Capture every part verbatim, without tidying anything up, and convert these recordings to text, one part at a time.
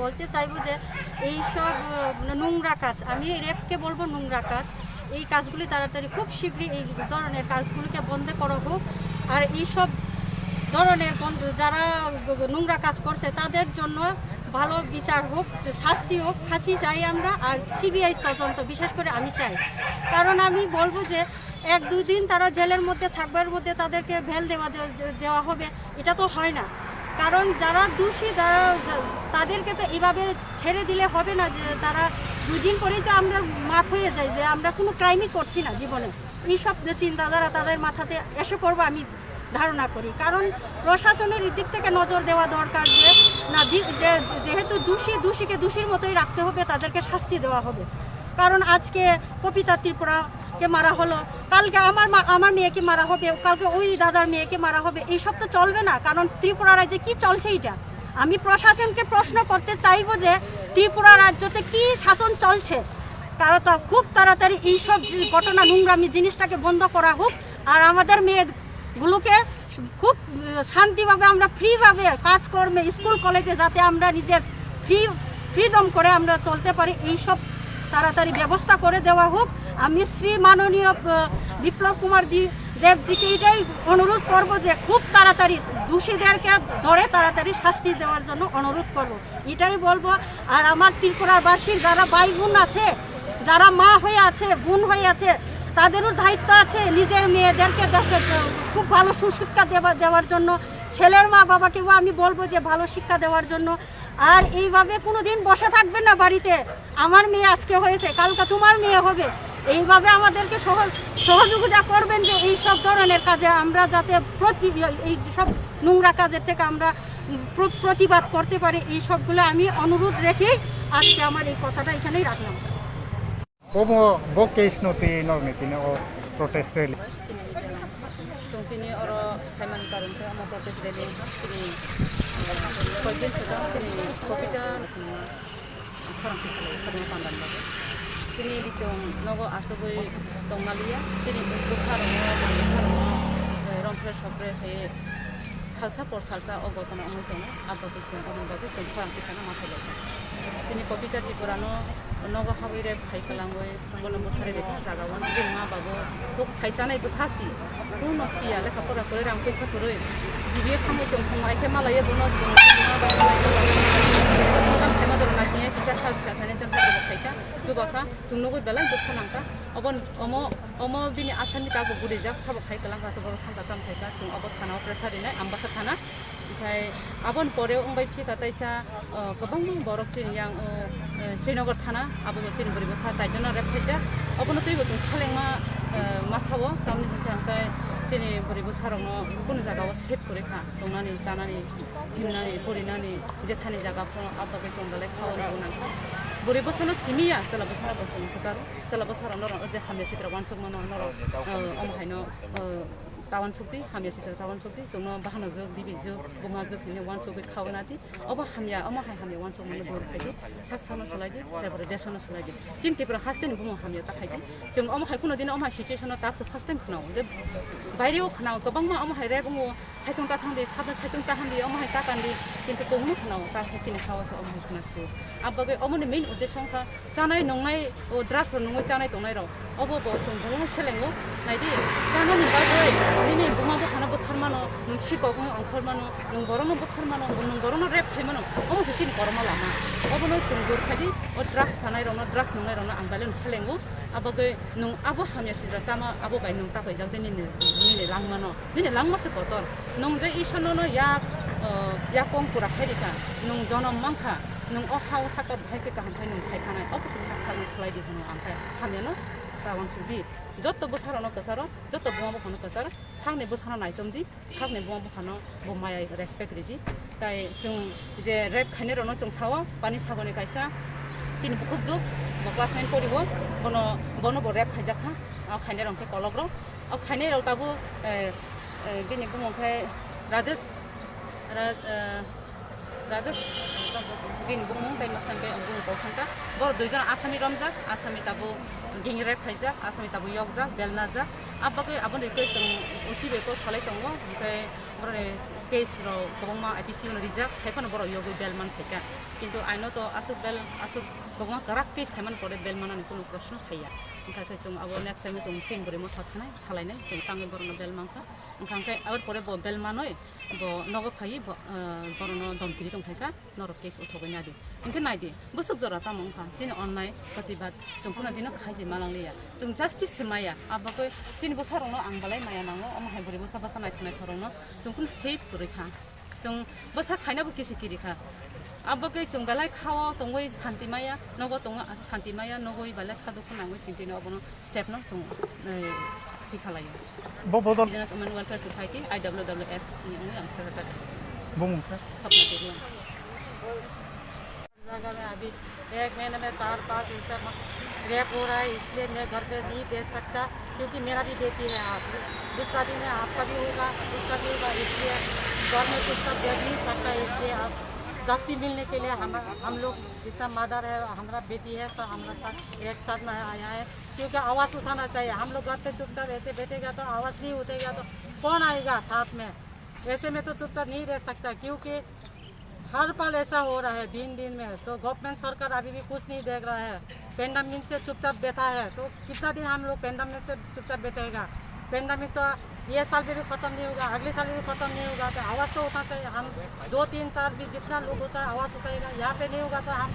বলতে চাইবো যে এই সব, আহ, মানে নোংরা কাজ, আমি রেপকে বলবো নোংরা কাজ, এই কাজগুলি তাড়াতাড়ি খুব শীঘ্রই এই ধরনের কাজগুলিকে বন্ধ করা হোক। আর এই সব ধরনের বন্ধ, যারা নোংরা কাজ করছে তাদের জন্য ভালো বিচার হোক, শাস্তি হোক, ফাঁসি চাই আমরা, আর সিবিআই তদন্ত বিশেষ করে আমি চাই। কারণ আমি বলবো যে এক দুই দিন তারা জেলের মধ্যে থাকবার মধ্যে তাদেরকে বেল দেওয়া দে-, দেওয়া হবে, এটা তো হয় না। কারণ যারা দোষী, যারা, যা-, তাদেরকে তো এইভাবে ছেড়ে দিলে হবে না যে তারা দুই দিন পরেই তো আমরা মাফ হয়ে যাই যে আমরা কোনো ক্রাইমই করছি না জীবনে। এইসব যে চিন্তাধারা তাদের মাথাতে এসে পড়বে আমি ধারণা করি। কারণ প্রশাসনের এই দিক থেকে নজর দেওয়া দরকার যে না, দি-, যে, যেহেতু দোষী, দোষীকে দোষীর মতোই রাখতে হবে, তাদেরকে শাস্তি দেওয়া হবে। কারণ আজকে পবিতা ত্রিপুরাকে মারা হলো, কালকে আমার মা, আমার মেয়েকে মারা হবে, কালকে ওই দাদার মেয়েকে মারা হবে, এইসব তো চলবে না। কারণ ত্রিপুরা রাজ্যে কি চলছে এটা? আমি প্রশাসনকে প্রশ্ন করতে চাইবো যে ত্রিপুরা রাজ্যতে কি শাসন চলছে? তারা তো খুব তাড়াতাড়ি এইসব যে ঘটনা, নোংরামি জিনিসটাকে বন্ধ করা হোক, আর আমাদের মেয়েগুলোকে খুব, আহ, শান্তিভাবে আমরা ফ্রিভাবে কাজকর্মে, স্কুল কলেজে যাতে আমরা নিজের ফ্রি, ফ্রিডম করে আমরা চলতে পারি, এইসব তাড়াতাড়ি ব্যবস্থা করে দেওয়া হোক। আমি শ্রী মাননীয়, আহ, বিপ্লব কুমার দি-, দেবজিকে এটাই অনুরোধ করব যে খুব তাড়াতাড়ি দোষীদেরকে ধরে তাড়াতাড়ি শাস্তি দেওয়ার জন্য অনুরোধ করব, এটাই বলবো। আর আমার ত্রিপুরাবাসীর যারা ভাই বোন আছে, যারা মা হয়ে আছে, বোন হয়ে আছে, তাদেরও দায়িত্ব আছে নিজের মেয়েদেরকে দেখে, খুব ভালো সুশিক্ষা দেওয়া, দেওয়ার জন্য। ছেলের মা বাবাকেও আমি বলবো যে ভালো শিক্ষা দেওয়ার জন্য। আর এইভাবে কোনোদিন বসে থাকবেন না বাড়িতে, আমার মেয়ে আজকে হয়েছে, কালকে তোমার মেয়ে হবে। এইভাবে আমাদেরকে সহ-, সহযোগিতা করবেন যে এই সব ধরনের কাজে আমরা যাতে প্রতি-, এই সব নোংরা কাজের থেকে আমরা প্র-, প্রতিবাদ করতে পারি। এই সবগুলো আমি অনুরোধ রেখেই আজকে আমার এই কথাটা এখানেই রাখলাম। Omo bo case no twi norok ni tini o protest rally. Chwng tini oro phaimani karon khe omo protest rally chini, eh, koikdin swkang chini Kopita khorang kisa lai khorang pandan bagwi. Chini bichwng nogo achugwi tongmaliya, chini bwsarokno, bwsarokno, eh, romphre sopre hai salsa por salsa o gotona wngwi tongo. Abo khe chwng omo bagwi chwng khorang tisano ma thailaikha. Chini Kopita Tripurano nogo habwi rep hai kwlangwi bono bwtharwi rikha jaga o. Bini ma babu huk hai chanai bwsa si, kuno siya, lekha pora kwrwi, rang puisa kwrwi, G B A thangwi chwng thangwi khe malaiya bono chwng ma bai malai. Bwswk tang khaima doro naisingya kisa kha kisa khainai chwng kha khaikha, chubakha, chwng nugwi belai dukha nangkha. Obo, omo, omo bini asani tabuk gudijak, sabo khai kwlangkha, sabo thangkha, tamo khaikha, chwng obo thana o pressure rinai, Ambasa thana. Omohai aboni pore wngbai phikha taisa, uh, kwbangma borok chini yang, uh, uh, Srinagar thana, abo bo chini bwrwi bwsa chaijono rep khaijak. Obono twibo chwng selengma, uh, masa o, tamni hwnkhe hwnkhe chini bwrwi bwsarokno kunu jagao safe kwrwi kha, tongnani, chanani, himnani, porinani, jethani jaga phano abo bagwi chwng belai kha o nangkha. Bwrwi bwsano simi ya, chwla bwsano bo chwng kwcharo, chwla bwsarokno norok je hamya sitra uansukmano norok, uh, omo haino, uh, ta uansukdi, hamya sitra ta uansukdi, chwngno bahanajwk, bibijwk, bumajwk hinwi uansukwi kha o nadi. Obo hamya, omo hai hamya uansukmano dol khaidi, sak sakno solaidi, tarpore desono solaidi. Chini Tripura hasteni bumung hamya ta khaidi. Chwng omo hai kuno dino omo hai situation o tak se first time khwnao. Je baireo khwnao, kwbangma omo hai rep wngo, saichung ta thangdi, sabna saichung ta handi, omo hai ta kandi, kintu tongno khwnao, ta khe chini ha o se omo hai khwna sio. Abo bagwi omoni main uddesho wngkha, chanai nungnai, o drugs rok nungwi chanai tongnai rok, obo bo chwng belai selengo. Naidi, chanani bagwi nini buma buphano butharmano, nwng sikok wngwi ongkhormano, nwng borokno butharmano, nwng borokno rape khaimano, omo se chini kormo lama. Obono chwng dor khaidi, o drugs phanai rokno, drugs nungnai rokno ang belai no selengo. Abagwi nwng abo hamya sitra chama, abo bai nwng tapaijak de nini, nini langmano. Nini langma se kotor. Nwng je Isor nono yak, uh, yakong pura khairikha, nwng jonom mankha, nwng o ha o sakha bahai khe kaham khai nwng khai thanai, obo se sak sak no swlai di hwnwi ang khe hamyano Tawan sudi, joto bwsarokno kwcharo, joto buma buphano kwcharo, sakni bwsano naichomdi, sakni buma buphano bo maya respect ridi. Tai chwng je rape khainai rokno chwng sao, pani sagoni kaisa chini bukhuk juk, bo class nine poribo, bono, bono bo rape khaijak kha, o khainai rok khe kolok rok, o khainai rok tabuk, eh, eh, bini bumung khe Rajesh, Ra-, eh, Rajesh, bini bumung tei masa khe bumung kok thangkha. Borok duijon Asami romjak, Asami tabuk gang rape khaijak, Asami tabuk yokjak, belnajak. Abagwi aboni request chwng O C bai kok salai tongo, hwnkhe borokni case rok kwbangma I P C O no rijak, hai phano borok yogwi bel man phaikha. Kintu aino to aswk bel, aswk kwbangma kwrak case khaimani pore bel manani kunu proshno phaiya. Wngkha khe chwng abo next time chwng tin bwrwi motha thanai salainai, chwng tangwi borokno bel mankha. Wngkha khe aboni pore bo bel manwi bo nogo phaiwi bo, eh, borokno domkiri tongphaikha, norok case uthogwi nadi. Hinkhe naidi, bwswk jora tamo wngkha, chini onnai protibad chwng phano dino khai se malangliya. Chwng justice se maya, abagwi chini bwsarokno ang belai maya nango, omo hai bwrwi bwsa bwsa naithok naithok rokno chwng phano safe kwrwi kha. Chwng bwsa khainabo kisi kiri kha. Abagwi chwng belai khao tongwi santi maya, nogo tongwi santi maya, nogwi belai kha dukhu nangwi chwng tini obono step no chwng, eh, tisa laio. Bo bodol Indigenous Women Welfare Society, I W W S ni wngwi ang secretary. Bumung khe? Swapna Devi. जगह में अभी एक महीने में चार पांच ऐसा रेप हो रहा है, इसलिए मैं घर पे नहीं बैठ सकता, क्योंकि मेरा भी बेटी है। आप दूसरा दिन में आपका भी होगा, उसका भी होगा, इसलिए घर में चुपचाप बैठ नहीं सकता। इसलिए आप जस्टिस मिलने के लिए हम, हम लोग जितना मदर है, हमारा बेटी है, सब हमारा साथ एक साथ में आया है, क्योंकि आवाज़ उठाना चाहिए। हम लोग घर पे चुपचाप ऐसे बैठेगा तो आवाज़ नहीं उठेगा तो कौन आएगा साथ में? ऐसे में तो चुपचाप नहीं रह सकता, क्योंकि हर पल ऐसा हो रहा है, दिन दिन में। तो गवर्नमेंट सरकार अभी भी कुछ नहीं देख रहा है, पेंडेमिक से चुपचाप बैठा है। तो कितना दिन हम लोग पेंडेमिक से चुपचाप बैठेगा? पेंडेमिक तो ये साल भी खत्म नहीं होगा, अगले साल भी खत्म नहीं होगा। तो आवाज़ तो उठना चाहिए। हम दो तीन साल भी जितना लोग होता है आवाज़ उठाएगा, यहाँ पे नहीं होगा तो हम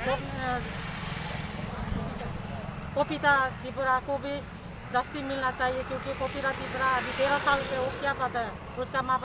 तो, अ, पपीता त्रिपुरा को भी जस्टिस मिलना चाहिए, क्योंकि पपीता त्रिपुरा अभी तेरह साल पे वो क्या पता है, उसका माँ